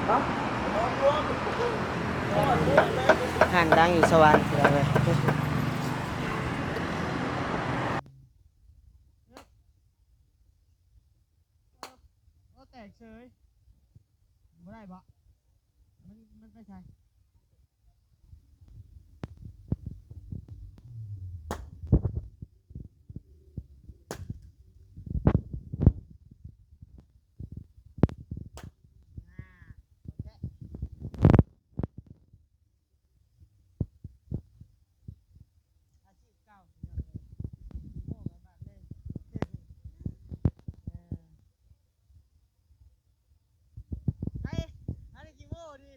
ຮ້ານດັງຢູ່ສະຫວັນພີ່ນ້ອງເອີຍ. ໂອ້ ແຕກເສີຍ ບໍ່ໄດ້ບໍ? ມັນ ມັນໄປໃສ? ອາຊີບເກົ່າ ພີ່ນ້ອງເອີຍ ຂີ້ໂມ້ກັນບາດເລີຍ ເອີ ໄປ ອັນນີ້ຂີ້ໂມ້ດີ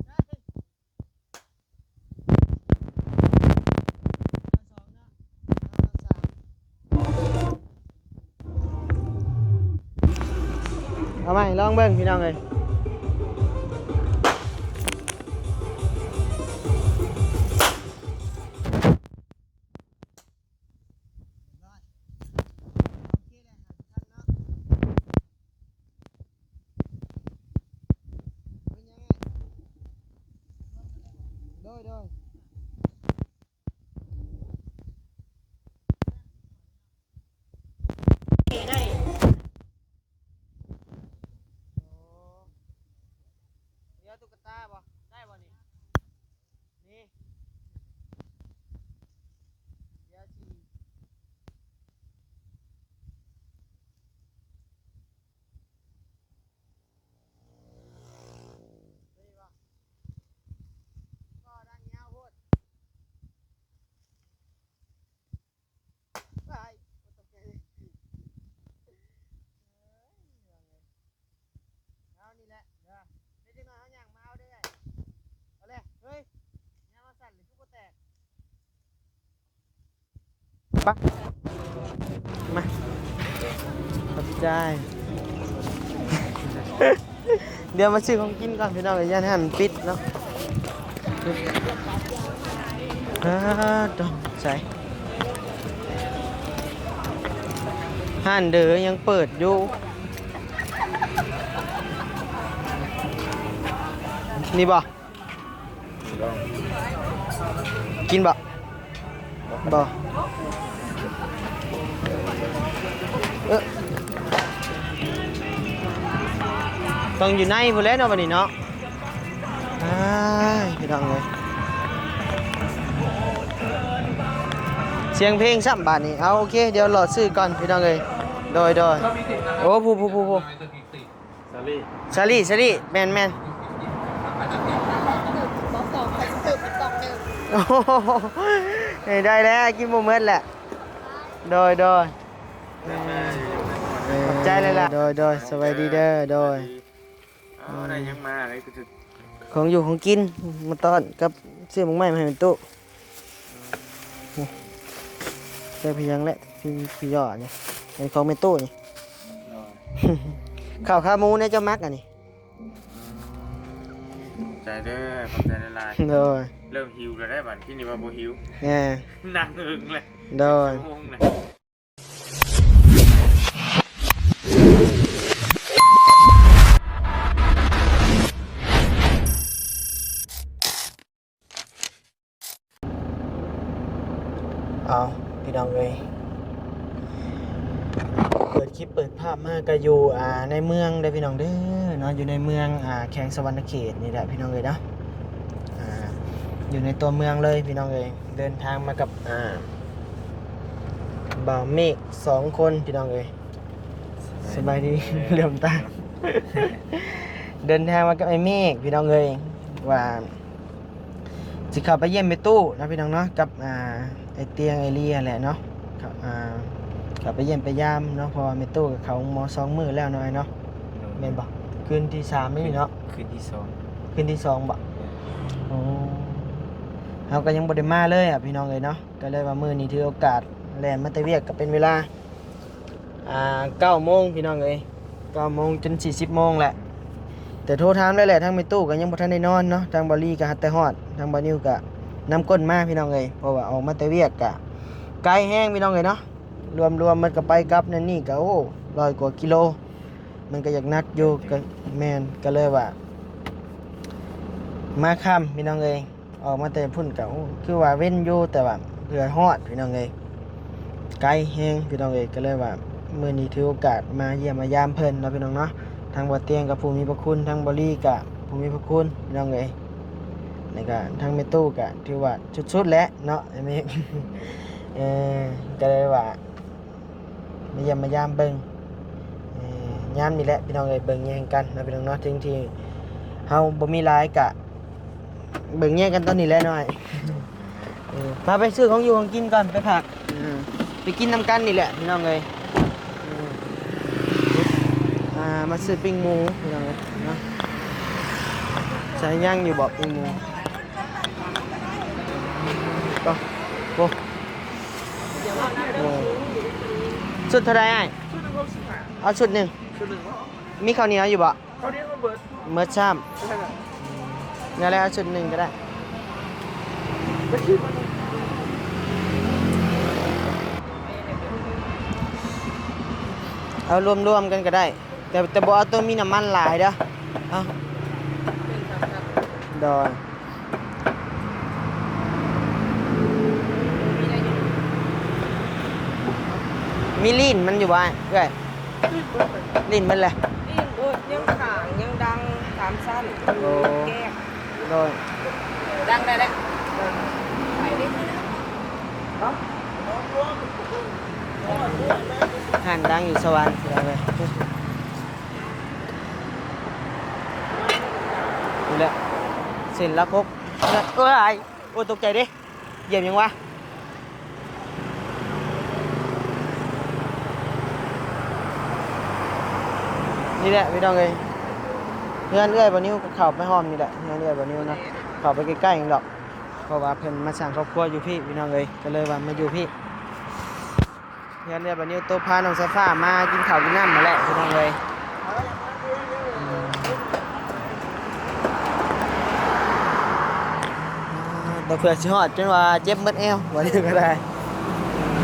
ໄປ ເອົາໃໝ່ ລອງເບິ່ງພີ່ນ້ອງເອີຍ. ໂດຍ ໂດຍ ໂອ້ ມີເອົາຕຸກກະຕາບໍ່? ໄດ້ບໍ່ນີ້? ນີ້ ດຽວຊິ ໄດ້ບໍ່? ກໍດັງຍາວໂພດ. ໄປ ບໍ່ຕົກໃຈເລີຍ ເອີຍ ພີ່ນ້ອງເອີຍ ເອົານີ້ແຫຼະເດີ ເປັນຈັ່ງໃດເຮົາຍ່າງມາເອົາເດີ ເອົາເລີຍ ເຮີ້ຍ ຍ່າງມາສັ່ນເລີຍ ຄືບໍ່ແຕກ ປະ ມາ ຂອບໃຈ. ດຽວມາຊື້ຂອງກິນກ່ອນພີ່ນ້ອງເອີຍ ຢ້ານຮ້ານມັນປິດເນາະ ອາ ໂຕ ໃສ ຮ້ານເດີຍັງເປີດຢູ່ ນີ້ບໍ່? ກິນບໍ່? ບໍ່ ເອີ ຕ້ອງຢູ່ໃນພຸ້ນແຫຼະເນາະ ບັດນີ້ເນາະ ອ້າຍ ພີ່ນ້ອງເອີຍ ສຽງເພງຊ້ຳບາດນີ້ ເອົາ ໂອເຄ ດຽວລໍຊື້ກ່ອນພີ່ນ້ອງເອີຍ ໂດຍ ໂດຍ ໂອ້ ຜູ້ ຜູ້ ຜູ້ ຜູ້ ສາລີ ສາລີ ສາລີ ແມ່ນໆ ໂອ້ໂຫ ໄດ້ແລ້ວ ກິນບໍ່ໝົດແຫຼະ ໂດຍ ໂດຍ ຂອບໃຈຫຼາຍໆ ໂດຍ ໂດຍ ສະບາຍດີເດີ ໂດຍ ເອົາ ໄດ້ຫຍັງມາ ຂອງຢູ່ຂອງກິນມາຕ້ອນ ກັບຊື້ໝາກໄມ້ມາໃຫ້ແມ່ຕູ້ ນີ້ ແຕ່ພຽງແຫຼະ ພຽງ ພຽງອັນນີ້ ອັນນີ້ຂອງແມ່ຕູ້ນີ້ ໂດຍ ເຂົ້າຂາໝູແດ່ ເຈົ້າມັກອັນນີ້ ຂອບໃຈເດີ ຂອບໃຈຫຼາຍໆ ໂດຍ ເລີ່ມຫິວແລ້ວເດ້ ບັດນີ້ວ່າບໍ່ຫິວ ແມ່ນ ນັ່ງເຫິງແລ້ວ ໂດຍ ຊົ່ວໂມງແລ້ວ. ເອົາ ພີ່ນ້ອງເອີຍ ເປີດຄລິບເປີດພາບມາກໍຢູ່ ອ່າ ໃນເມືອງເດີພີ່ນ້ອງເດີເນາະ ຢູ່ໃນເມືອງ ອ່າ ແຂວງສະຫວັນນະເຂດນີ້ແຫຼະພີ່ນ້ອງເອີຍເນາະ ອ່າ ຢູ່ໃນຕົວເມືອງເລີຍພີ່ນ້ອງເອີຍ ເດີນທາງມາກັບ ອ່າ ບ່າວເມກສອງຄົນພີ່ນ້ອງເອີຍ ສະບາຍດີ ເຫຼືອມຕາ ເດີນທາງມາກັບອ້າຍເມກພີ່ນ້ອງເອີຍ ວ່າຊິເຂົ້າໄປຢ້ຽມແມ່ຕູ້ເນາະພີ່ນ້ອງເນາະ ກັບ ອ່າ ອ້າຍຕຽງອ້າຍລີຫັ້ນແຫຼະເນາະ ເຂົ້າ ອ່າ ເຂົ້າໄປຢ້ຽມໄປຢາມເນາະ ເພາະວ່າແມ່ຕູ້ກໍເຂົ້າໂຮງໝໍສອງມື້ແລ້ວເນາະອ້າຍເນາະ ໂດຍ ແມ່ນບໍ່? ຄືນທີສາມນີ້ເນາະ ຄືນທີສອງ ຄືນທີສອງບໍ່? ໂອ້ ເຮົາກໍຍັງບໍ່ໄດ້ມາເລີຍອະ ພີ່ນ້ອງເອີຍເນາະ ກໍເລີຍວ່າມື້ນີ້ຖືໂອກາດແລ່ນມາແຕ່ວຽກ ກໍເປັນເວລາ ອ່າ ເກົ້າໂມງພີ່ນ້ອງເອີຍ ເກົ້າໂມງຈົນຊິສິບໂມງແຫຼະ ແຕ່ໂທຖາມແລ້ວແຫຼະ ທາງແມ່ຕູ້ກໍຍັງບໍ່ທັນໄດ້ນອນເນາະ ທາງບ່າວລີກໍຮັດແຕ່ຮອດ ທາງບ່າວນິວກໍນຳກົ້ນມາພີ່ນ້ອງເອີຍ ເພາະວ່າອອກມາແຕ່ວຽກກໍໄກແຮງພີ່ນ້ອງເອີຍເນາະ ລວມໆໝົດກໍໄປກັບນັ້ນນີ້ກໍ ໂອ້ ຮ້ອຍກວ່າກິໂລ ມັນກໍຢາກໜັກຢູ່ ກໍແມ່ນ ກໍເລີຍວ່າ ມາຄ່ຳພີ່ນ້ອງເອີຍ. ອອກມາແຕ່ພຸ້ນກໍ ໂອ້ ຄືວ່າເວັນຢູ່ ແຕ່ວ່າເພື່ອຮອດພີ່ນ້ອງເອີຍ ໄກແຮງພີ່ນ້ອງເອີຍ. ກໍເລີຍວ່າມື້ນີ້ຖືໂອກາດມາຢ້ຽມມາຢາມເພິ່ນເນາະພີ່ນ້ອງເນາະ. ທາງບໍ່ຕຽງກໍຜູ້ມີພະຄຸນ ທາງບໍ່ລີກໍຜູ້ມີພະຄຸນພີ່ນ້ອງເອີຍ. ແລ້ວກໍທາງແມ່ຕູ້ກໍຖືວ່າສຸດໆແຫຼະເນາະ ອ້າຍເມກ ເອີ ກໍເລີຍວ່າ ມາຢ້ຽມມາຢາມເບິ່ງ ເອີ ຍາມນີ້ແຫຼະພີ່ນ້ອງເອີຍ ເບິ່ງແຍງກັນເນາະພີ່ນ້ອງເນາະ. ເຖິງທີ່ເຮົາບໍ່ມີຫຼາຍກະເບິ່ງແຍງກັນຕອນນີ້ແຫຼະນ້ອຍ. ເອີ ພາໄປຊື້ຂອງຢູ່ຂອງກິນກ່ອນ ໄປພັກ ເອີ ໄປກິນນຳກັນນີ້ແຫຼະພີ່ນ້ອງເອີຍ. ເອີ ອ່າ ມາຊື້ປີ້ງໝູພີ່ນ້ອງເອີຍເນາະ. ໃສ່ຍັງຢູ່ບໍ່ປີ້ງໝູ? ໂອ້ ໂອ້ ຊຸດເທົ່າໃດອ້າຍ? ເອົາຊຸດໜຶ່ງ. ມີເຂົ້າໜຽວຢູ່ບໍ່? ເຂົ້າໜຽວກໍເບິດ. ເໝິດຊ້ຳ. ນັ້ນແຫຼະ ເອົາຊຸດໜຶ່ງກໍໄດ້. ເອົາລວມໆກັນກໍໄດ້ ແຕ່ ແຕ່ບໍ່ເອົາໂຕມີນ້ຳມັນຫຼາຍເດີ້. ເອົາ ໂດຍ. ມີລີ້ນມັນຢູ່ບໍ່ເອື້ອຍ? ລີ້ນເບິດແລ້ວ. ລີ້ນເບິດ ຍັງຂ້າງ ຍັງດັງສາມຊັ້ນ. ໂອ້ ແກ້ມ. ໂດຍ. ດັງໄດ້ແລ້ວ. ຮ້ານດັງຢູ່ສະຫວັນ ພີ່ນ້ອງເອີຍ. ນີ້ແຫຼະ ເສັ້ນຫຼັກຫົກ. ໂອ້ຍ ໂອ້ ຕົກໃຈເດ້ ຢຽບຫຍັງວະ? ນີ້ແຫຼະພີ່ນ້ອງເອີຍ ເຮືອນເອື້ອຍບ່າວນິວກໍເຂົ້າໄປຮ່ອມນີ້ແຫຼະ ເຮືອນເອື້ອຍບ່າວນິວເນາະ. ເຂົ້າໄປໃກ້ໆນີ້ດອກ ເພາະວ່າເພິ່ນມາສ້າງຄອບຄົວຢູ່ພີ້ພີ່ນ້ອງເອີຍ ກໍເລີຍວ່າມາຢູ່ພີ້. ເຮືອນເອື້ອຍບ່າວນິວໂຕພານ້ອງສາຍຟ້າມາກິນເຂົ້າກິນນ້ຳຫັ້ນແຫຼະພີ່ນ້ອງເອີຍ. ແຕ່ເພື່ອຊິຮອດຈົນວ່າເຈັບໝົດແອວ ວ່ານີ້ກໍໄດ້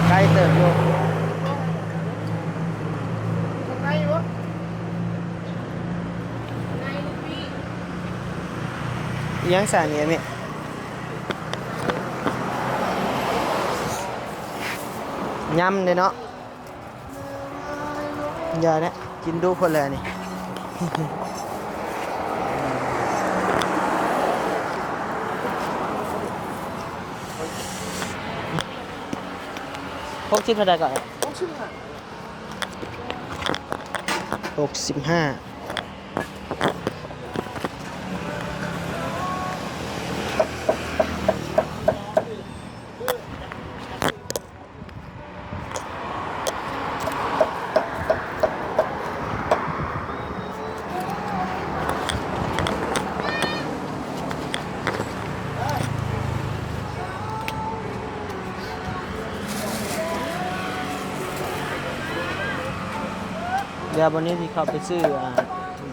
ໄກເຕີບຢູ່. ອີຫຍັງຊະນີ້ແມ່? ຍຳເດ້ເນາະ. ຢ່າແຫຼະ ກິນດຸໂພດແຫຼະນີ້. ຫົກສິບເທົ່າໃດກໍ? ຫົກສິບຫ້າ. ຫົກສິບຫ້າ. ດຽວບັດນີ້ຊິເຂົ້າໄປຊື້ ອ່າ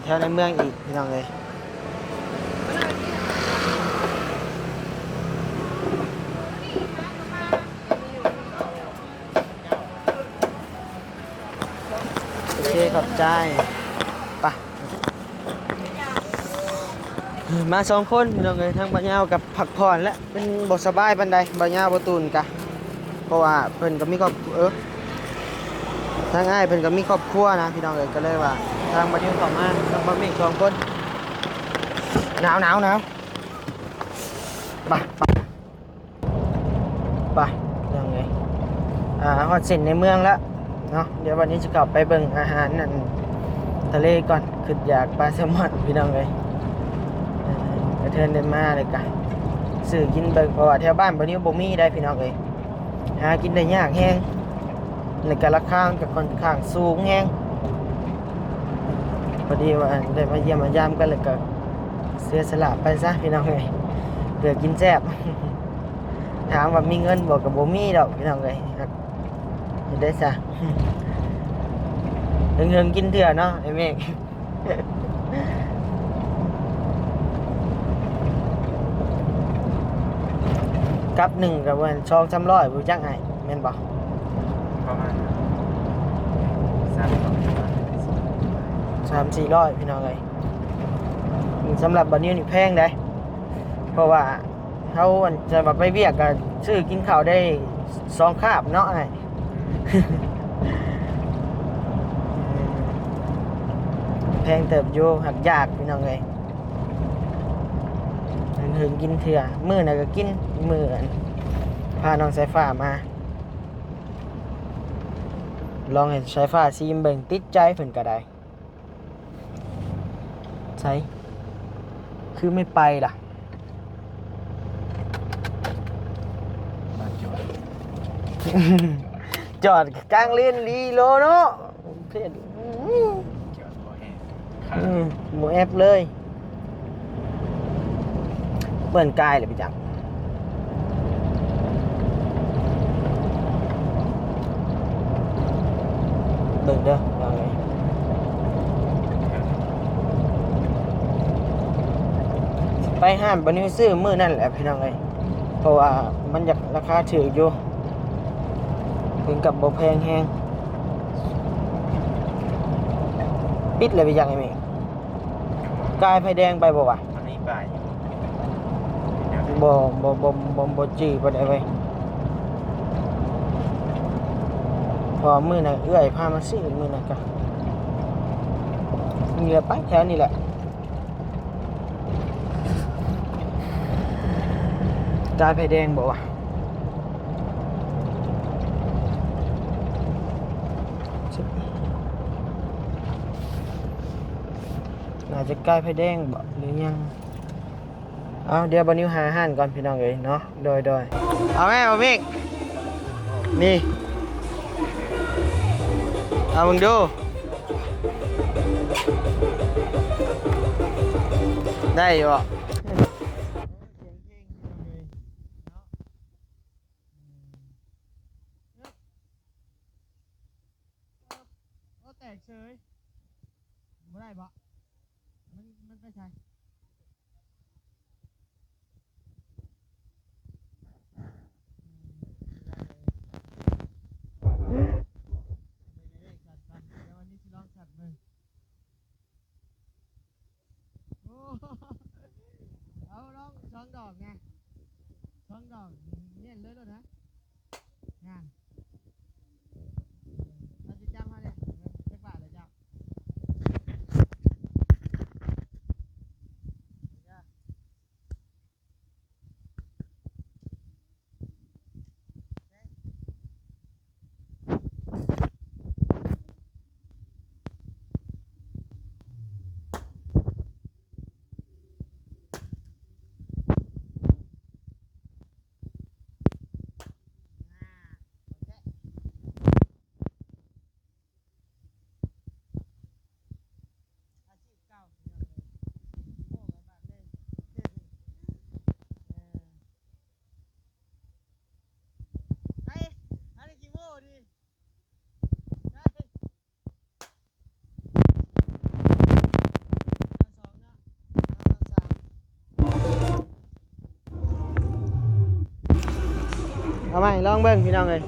ແຖວໃນເມືອງອີກ ພີ່ນ້ອງເອີຍ. ໂອເຄ ຂອບໃຈ. ໄປ ມາສອງຄົນ ພີ່ນ້ອງເອີຍ. ທາງບ່າວຍາວກັບພັກຜ່ອນແຫຼະ ເປັນບໍ່ສະບາຍປານໃດ ບ່າວຍາວ ບ່າວຕູນກະ ເພາະວ່າເພິ່ນກໍມີຄອບ ເອີ ທາງອ້າຍເພິ່ນກໍມີຄອບຄົວນະ ພີ່ນ້ອງເອີຍ. ກໍເລີຍວ່າທາງບ່າວນິວເຂົ້າມາກັບບ່າວເມກສອງຄົນ. ໜາວ ໜາວ ໜາວ. ໄປ ໄປ ພີ່ນ້ອງເອີຍ. ອ່າ ຮອດເສັ້ນໃນເມືອງແລ້ວເນາະ. ດຽວບັດນີ້ຊິເຂົ້າໄປເບິ່ງອາຫານອັນທະເລກ່ອນ ຄິດຢາກປາແຊລມອນ ພີ່ນ້ອງເອີຍ. ເອີ ກະເທີນໄດ້ມາແລ້ວກະຊື້ກິນເບິ່ງ ເພາະວ່າແຖວບ້ານບ່າວນິວບໍ່ມີໄດ໋ ພີ່ນ້ອງເອີຍ. ຫາກິນໄດ້ຍາກແຮງ ແລ້ວກະລາຄາມັນກະຂ້ອນຂ້າງສູງແຮງ. ພໍດີວ່າໄດ້ມາຢ້ຽມມາຢາມກັນ ແລ້ວກະເສຍສະຫຼະໄປຊະ ພີ່ນ້ອງເອີຍ ເພື່ອກິນແຊບ. ຖາມວ່າມີເງິນບໍ່ ກະບໍ່ມີດອກ ພີ່ນ້ອງເອີຍ. ເຮັດໄດ້ຊະ ເຫິງໆກິນເທື່ອເນາະ ອ້າຍເມກ. ກັບໜຶ່ງກໍປະມານສອງສາມຮ້ອຍ ບໍ່ຈັກອ້າຍ ແມ່ນບໍ່? ປະມານສາມຮ້ອຍ ສອງ ສາມສີ່ຮ້ອຍ ພີ່ນ້ອງເອີຍ. ສຳລັບບ່າວນິວນີ້ແພງເດ້ ເພາະວ່າເຮົາ ອັນ ຈະວ່າໄປວຽກກໍຊື້ກິນເຂົ້າໄດ້ສອງຄາບເນາະອ້າຍ. ແພງເຕີບຢູ່ ຫາກຢາກ ພີ່ນ້ອງເອີຍ. ຫຶງໆກິນເທື່ອ ມື້ໃດກໍກິນ ມື້ ອັນ ພານ້ອງສາຍຟ້າມາ ລອງໃຫ້ສາຍຟ້າຊີມເບິ່ງ ຕິດໃຈເພິ່ນກໍໄດ້. ໃສ ຄືໄມ່ໄປລະ? ມາຈອດ ຈອດກາງເລນລີໂລເນາະ ເພດ ຈອດບໍ່ແຮງ ອືມ ບໍ່ແອັບເລີຍ. ເບິ່ງກາຍເລີຍໄປຈັກ ເບິ່ງເດີ ໄປຮ້ານບ່າວນິວຊື້ມື້ນັ້ນແຫຼະ ພີ່ນ້ອງເອີຍ. ເພາະວ່າມັນຢາກລາຄາຖືກຢູ່ ເຖິງກັບບໍ່ແພງແຮງ. ປິດແລ້ວໄປຍັງ ໄອ້ເມກ ກາຍໄຟແດງໄປບໍ່ວະ? ມັນມີປ້າຍຢູ່ ບໍ່ ບໍ່ ບໍ່ ບໍ່ ບໍ່ຈື່ປານໃດເວີຍ. ເພາະມື້ນັ້ນເອື້ອຍພາມາຊື້ ມື້ນັ້ນກະເຫຼືອໄປແຖວນີ້ແຫຼະ. ກາຍໄຟແດງບໍ່ວະ? ໜ້າຈະກາຍໄຟແດງບໍ່ ຫຼືຍັງ? ເອົາ ດຽວບ່າວນິວຫາຮ້ານກ່ອນ ພີ່ນ້ອງເອີຍເນາະ. ໂດຍ ໂດຍ ເອົາແມ່ ບ່າວເມກ ນີ້ ເອົາເບິ່ງດູ ໄດ້ຢູ່ບໍ່? ໂອ້ ແຕກເສີຍ ບໍ່ໄດ້ບໍ່? ມັນ ມັນໄປໃສ? ອືມ ໄດ້ເລີຍ ເບິ່ງເລກຊັດກ່ອນ ດຽວວັນນີ້ຊິລອງຊັດເບິ່ງ. ໂອ້ ເອົາລອງສອງດອກນະ ສອງດອກ ເນັ້ນເລີຍໂລດນະ ງານ ເຮົາຊິຈຳເຮົາເດ້ ເອີ ຈັກບາດລະເຈົ້າ? ອາຊີບເກົ່າ ໂມ້ກັນບາດເລີຍ ເອີ ໄປ ອັນນີ້ຂີ້ໂມ້ດີ ໄປ ເອົາໃໝ່ ລອງເບິ່ງພີ່ນ້ອງເອີຍ.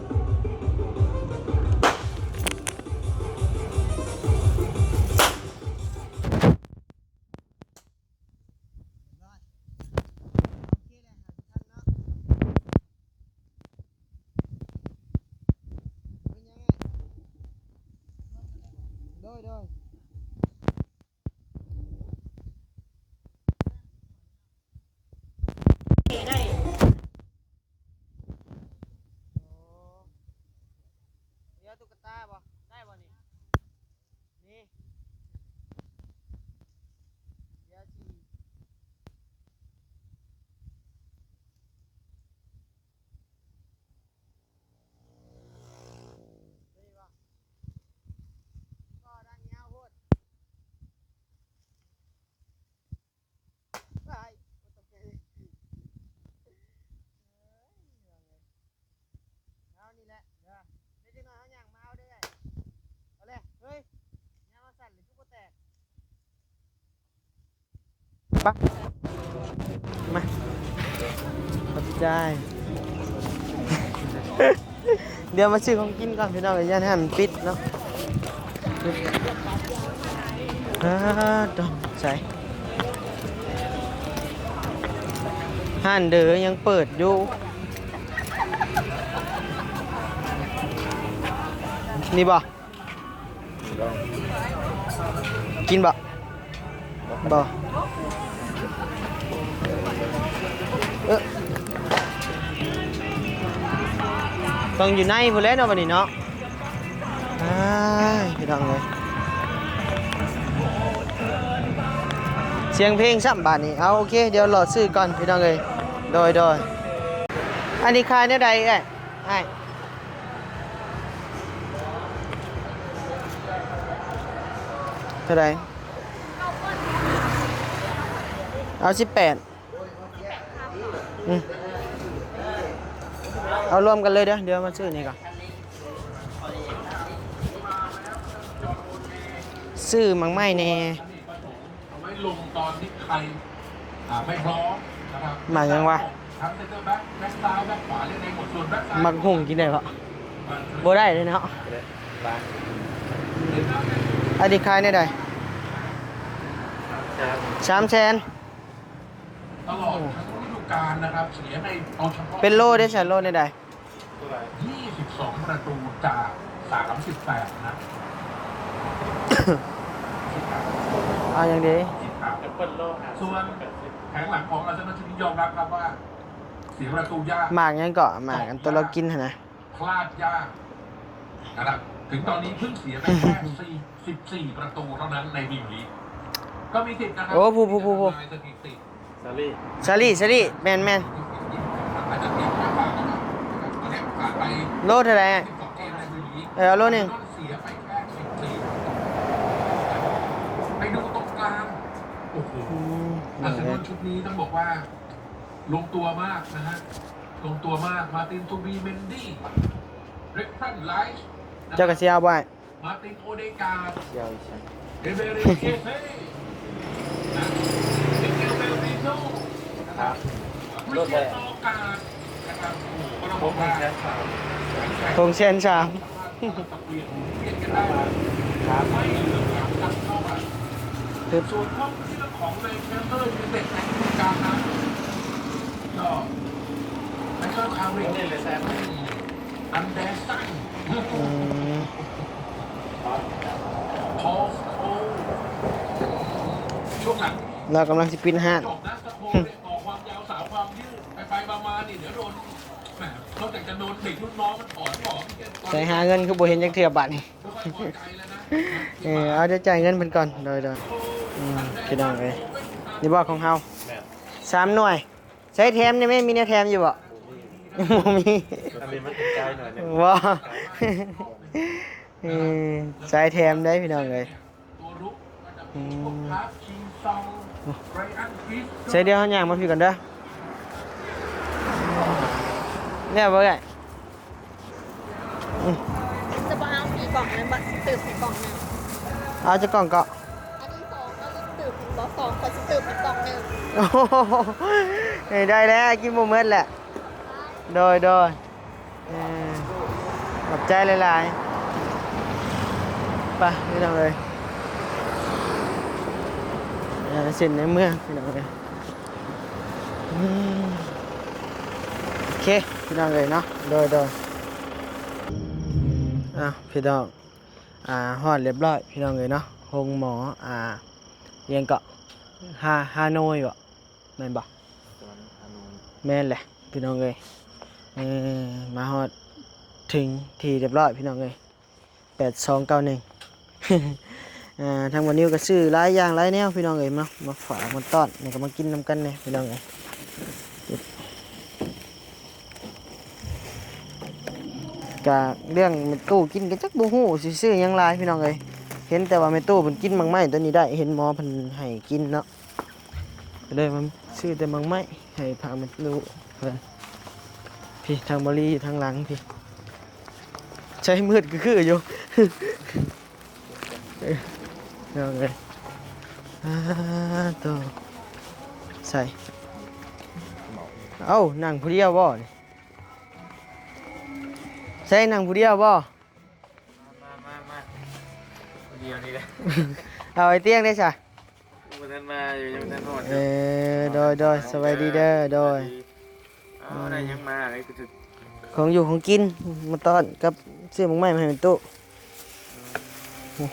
ໂດຍ ໂດຍ ໂອ້ ເດີ ຕຸກກະຕາບໍ່ ໄດ້ບໍ່ນີ້? ນີ້ ດຽວຊິ ໄດ້ບໍ່? ບໍ່ ດັງຍາວໂພດ ໄປ ບໍ່ຕົກໃຈເລີຍ ເອີຍ ວ່າໄງ ເອົານີ້ແຫຼະ ເດີ ເດ ຈັກໜ້ອຍເຮົາຍ່າງມາເອົາເດີ ເອົາແຫຼະ ເຮີ້ຍ ຍ່າງມາສັ່ນເລີຍ ຄືບໍ່ແຕກ ປະ ມາ ຂອບໃຈ. ດຽວມາຊື້ຂອງກິນກ່ອນພີ່ນ້ອງ ຢ້ານຮ້ານປິດເນາະ. ອ່າ ຕ້ອງໃສ່ ຮ້ານເດີຍັງເປີດຢູ່ ນີ້ບໍ່? ກິນບໍ່? ບໍ່ ເອີ ຕ້ອງຢູ່ໃນພຸ້ນແຫຼະເນາະ ບັດນີ້ເນາະ. ອ້າຍ ພີ່ນ້ອງເອີຍ ສຽງເພງຊ້ຳບາດນີ້. ເອົາ ໂອເຄ ດຽວລໍຊື້ກ່ອນ ພີ່ນ້ອງເອີຍ. ໂດຍ ໂດຍ ອັນນີ້ຂາຍແນວໃດເອື້ອຍ? ອ້າຍ ເທົ່າໃດ? ເອົາສິບແປດ. ອືມ ເອົາລວມກັນເລີຍເດີ້ ດຽວມາຊື້ນີ້ກ່ອນ ຊື້ໝາກໄມ້ແດ່. ເອົາໄວ້ລົງຕອນທີ່ໃຄ ອ່າ ໄມ່ພ້ອມນະຄັບ. ໝາກຫຍັງວະ? ທັງເຊັນເຕີແບັກ ແບັກຊ້າຍ ແບັກຂວາ ເລນໃນໝົດ ສ່ວນແບັກຊ້າຍ ໝາກຫຸ່ງກິນໄດ້ບໍ່? ບໍ່ໄດ້ເລີຍເນາະ. ອັນນີ້ຂາຍແນວໃດ? ສາມແສນ. ຕະຫຼອດທັງລະດູການນະຄັບ ເສຍໃນ ເອົາສະເພາະ ເປັນໂລເດ້ ໃສ່ໂລແນວໃດ? ຍີ່ສິບສອງປະຕູຈາກສາມສິບແປດນະ. ເອົາຫຍັງດີ? ສ່ວນແຜງຫຼັງຂອງອາເຊນອນຊຸດນີ້ຍອມຮັບຄັບວ່າ ເສຍປະຕູຍາກ. ໝາກຫຍັງເກາະ? ໝາກອັນໂຕລາວກິນຫັ້ນນະ ພລາດຍາກນະຄັບ. ເຖິງຕອນນີ້ເພິ່ງເສຍໄປແຄ່ສີ່ສິບສີ່ປະຕູເທົ່ານັ້ນໃນພຣີເມຍລີກ ກໍມີສິດນະຄັບ ໂອ້ ຜູ້ ຜູ້ ຜູ້ ຜູ້ ທີ່ຈະທຳລາຍສະຖິຕິ. ຊາລີ ຊາລີ ຊາລີ ແມ່ນໆ. ໂລເທົ່າໃດ? ເອີ ເອົາໂລໜຶ່ງ. ໄປດູຕົງກາງ ໂອ້ໂຫ ອືມ ອາເຊນອນຊຸດນີ້ຕ້ອງບອກວ່າລົງຕົວມາກນະຮະ ລົງຕົວມາກ. ມາຕິນ ຊູບີເມັນດີ ເດຄລັນ ໄຣສ໌ ເຈົ້າກໍຊິເອົາບໍ່? ມາຕິນ ໂອເດກາດ ເຈົ້າອີ່ສັງ ເອເບຣີ ເອເຊ ນະ ມິເກວ ເບລເມໂນ ນະຄັບ ຄຣິສຕຽນ ນອກາດ ນະຄັບ. ໂອ້ໂຫ ກໍຕ້ອງບອກວ່າ ຫົກແສນສາມ ຫົກແສນສາມ ສາມາດສັບປ່ຽນ ປ່ຽນກັນໄດ້ ໄມ່ເຫຼືອການກັບເຂົ້າມາ. ສ່ວນຫ້ອງເຄື່ອງຂອງແມນເຊສເຕີຢູໄນເຕັດໃນລະດູການນັ້ນ ກໍ ໄມເຄິນ ຄາເຣກ ອັນເດສັນ ອືມ ພໍລ ສະໂຄລ ຊ່ວງຫຼັງ ລາວກຳລັງຊິປິດຮ້ານ ຈອກໜ້າສະໂຄລ ຕໍ່ຄວາມຍາວສາວຄວາມຍືດ ໄປໆມາໆນີ້ ດຽວໂດນ ແໝ ນອກຈາກຈະໂດນເດັກລຸ້ນນ້ອງມັນຖອນ ໃສ່ຫາເງິນຄືບໍ່ເຫັນຈັກເທື່ອບາດນີ້. ເອີ ເອົາ ດຽວຈ່າຍເງິນເພິ່ນກ່ອນ. ໂດຍໆ ອືມ ພີ່ນ້ອງເອີຍ ນີ້ບໍ່ຂອງເຮົາ? ແມ່ນ ສາມໜ່ວຍ. ໃຊ້ແຖມໄດ້ໄໝ? ມີແນວແຖມຢູ່ບໍ່? ບໍ່ມີ ບໍ່ມີ. ອັນນີ້ມັນເປັນຈ່າຍໜ່ອຍໜຶ່ງ ບໍ່ ເອີ ໃຊ້ແຖມໄດ້ພີ່ນ້ອງເອີຍ. ອືມ ໃສ່ ດຽວເຮົາຍ່າງມາພີ້ກ່ອນເດີ ແລ້ວບໍ່ເອື້ອຍ? ອືມ ຈະບໍ່ເອົາສີ່ກ່ອງແມ່ນບໍ່? ຕື່ມໃຫ້ກ່ອງໜຶ່ງ. ເອົາຈັກກ່ອງເກາະ? ອັນນີ້ສອງ ເອົາຕື່ມບໍ່? ສອງ ຂ້ອຍຊິຕື່ມໃຫ້ກ່ອງໜຶ່ງ. ໂອ້ໂຫ ເອີ ໄດ້ແລ້ວ ກິນບໍ່ໝົດແຫຼະ. ໂດຍ ໂດຍ ເອີ ຂອບໃຈຫຼາຍໆ. ໄປພີ່ນ້ອງເອີຍ ເອີ ເສັ້ນໃນເມືອງພີ່ນ້ອງເອີຍ. ອືມ ໂອເຄພີ່ນ້ອງເອີຍເນາະ. ໂດຍ ໂດຍ ອ້າວ ພີ່ນ້ອງ ອ່າ ຮອດລຽບຮ້ອຍພີ່ນ້ອງເອີຍເນາະ ໂຮງໝໍ ອ່າ ຫຍັງເກາະ ຮາ ຮາໂນຍບໍ່ ແມ່ນບໍ່? ແມ່ນແຫຼະພີ່ນ້ອງເອີຍ. ເອີ ມາຮອດເຖິງທີ່ລຽບຮ້ອຍພີ່ນ້ອງເອີຍ ແປດສອງເກົ້າໜຶ່ງ. ອ່າ ທາງບ່າວນິວກໍຊື້ຫຼາຍຢ່າງຫຼາຍແນວພີ່ນ້ອງເອີຍເນາະ ມາຝາກມາຕ້ອນ ແລ້ວກໍມາກິນນຳກັນແດ່ພີ່ນ້ອງເອີຍ. ກະເລື່ອງແມ່ຕູ້ກິນກໍຈັກບໍ່ຮູ້ຊິຊື້ຫຍັງຫຼາຍພີ່ນ້ອງເອີຍ ເຫັນແຕ່ວ່າແມ່ຕູ້ເພິ່ນກິນໝາກໄມ້ຕົວນີ້ໄດ້ ເຫັນໝໍເພິ່ນໃຫ້ກິນເນາະ ກໍເລີຍມາຊື້ແຕ່ໝາກໄມ້ໃຫ້ພາແມ່ຕູ້ເພິ່ນ. ພີ້ ທາງບ່າວລີຢູ່ທາງຫຼັງພີ້ ໃຊ້ມືດຄືໆຢູ່. ເອີ ພີ່ນ້ອງເອີຍ ອ່າ ໂຕ ໃສ່ ເອົ້າ ນັ່ງຜູ້ດຽວບໍ່ນີ້? ໃສ່ ນັ່ງຜູ້ດຽວບໍ່? ມາ ມາ ມາ ຜູ້ດຽວນີ້ແຫຼະ. ເອົາໄອ້ຕຽງໄດ້ຊະ ບໍ່ທັນມາຢູ່ ຍັງບໍ່ທັນຮອດຢູ່. ເອີ ໂດຍໆ ສະບາຍດີເດີ ໂດຍ. ເອົາ ໄດ້ຫຍັງມາ ໄດ້ຄືຖືກ ຂອງຢູ່ຂອງກິນມາຕ້ອນ ກັບຊື້ໝາກໄມ້ມາໃຫ້ແມ່ຕູ້. ອືມ ໂອ້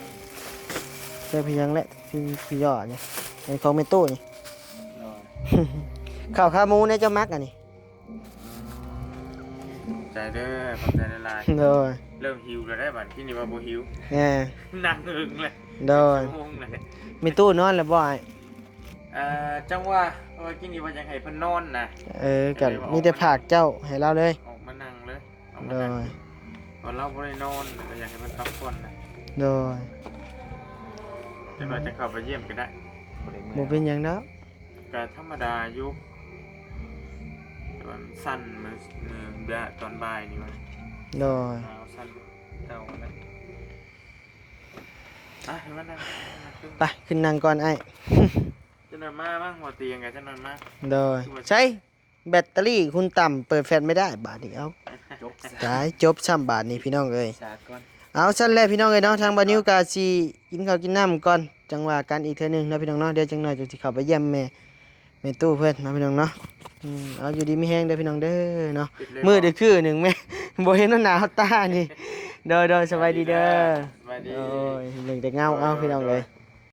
ໄດ້ພຽງແຫຼະ ພຽງ ພຽງຢູ່ນີ້ ອັນນີ້ຂອງແມ່ຕູ້ນີ້. ໂດຍ ເຂົ້າຂາໝູແດ່ເຈົ້າມັກອັນນີ້. ອືມ ຂອບໃຈເດີ ຂອບໃຈຫຼາຍໆ. ໂດຍ ເລີ່ມຫິວແລ້ວໄດ໋ບາດນີ້ ວ່າບໍ່ຫິວ ແນ່ ນັ່ງເອີງເລີຍ. ໂດຍ ຊົ່ວໂມງເລີຍ. ແມ່ຕູ້ນອນແລ້ວບໍ່ອ້າຍ? ເອີ ຈັ່ງວ່າ ເພາະວ່າກິນນີ້ວ່າຢາກໃຫ້ເພິ່ນນອນນະ. ເອີ ກໍມີແຕ່ຝາກເຈົ້າໃຫ້ລາວເລີຍ ອອກມານັ່ງເລີຍ ອອກມານັ່ງ. ໂດຍ ເພາະລາວບໍ່ໄດ້ນອນ ກໍຢາກໃຫ້ເພິ່ນພັກຜ່ອນນະ. ໂດຍ ຈັກໜ່ອຍຈະເຂົ້າໄປຢ້ຽມກໍໄດ້ ບໍ່ເປັນຫຍັງດອກ. ກະທຳມະດາຢູ່ ແຕ່ວ່າມັນສັ່ນມື້ ມື້ເດືອຕອນບ່າຍນີ້ວ່າ. ໂດຍ ໜາວສັ່ນເກົ່າຫັ້ນແຫຼະ. ອ່ະ ໃຫ້ມັນນັ່ງ ໄປຂຶ້ນນັ່ງກ່ອນອ້າຍ. ຈັກໜ່ອຍມາມັ້ງ ບໍ່ຕຽງກະຈັກໜ່ອຍມາ. ໂດຍ ໃຊ້ແບັດເຕີຣີຄຸນຕ່ຳ ເປີດແຟດໄມ່ໄດ້ ບາດນີ້ ເອົາ ຈົບຊະ ຕາຍ ຈົບຊ້ຳບາດນີ້ພີ່ນ້ອງເອີຍ. ເອົາຊັ້ນແຫຼະພີ່ນ້ອງເອີຍເນາະ ທາງບ່າວນິວກະຊິກິນເຂົ້າກິນນ້ຳກ່ອນ ຈັ່ງວ່າກັນອີກເທື່ອໜຶ່ງເນາະພີ່ນ້ອງເນາະ. ດຽວຈັກໜ່ອຍຈຶ່ງຊິເຂົ້າໄປຢ້ຽມແມ່ ແມ່ຕູ້ເພິ່ນເນາະພີ່ນ້ອງເນາະ. ອືມ ເອົາ ຢູ່ດີມີແຮງເດີພີ່ນ້ອງເດີເນາະ. ມືດຄືໜຶ່ງແມ່ ບໍ່ເຫັນໜ້າເອົາຕານີ້. ໂດຍໆ ສະບາຍດີເດີ. ສະບາຍດີ. ໂອ້ຍ ເບິ່ງແຕ່ເງົາ ເອົາ ພີ່ນ້ອງເອີຍ.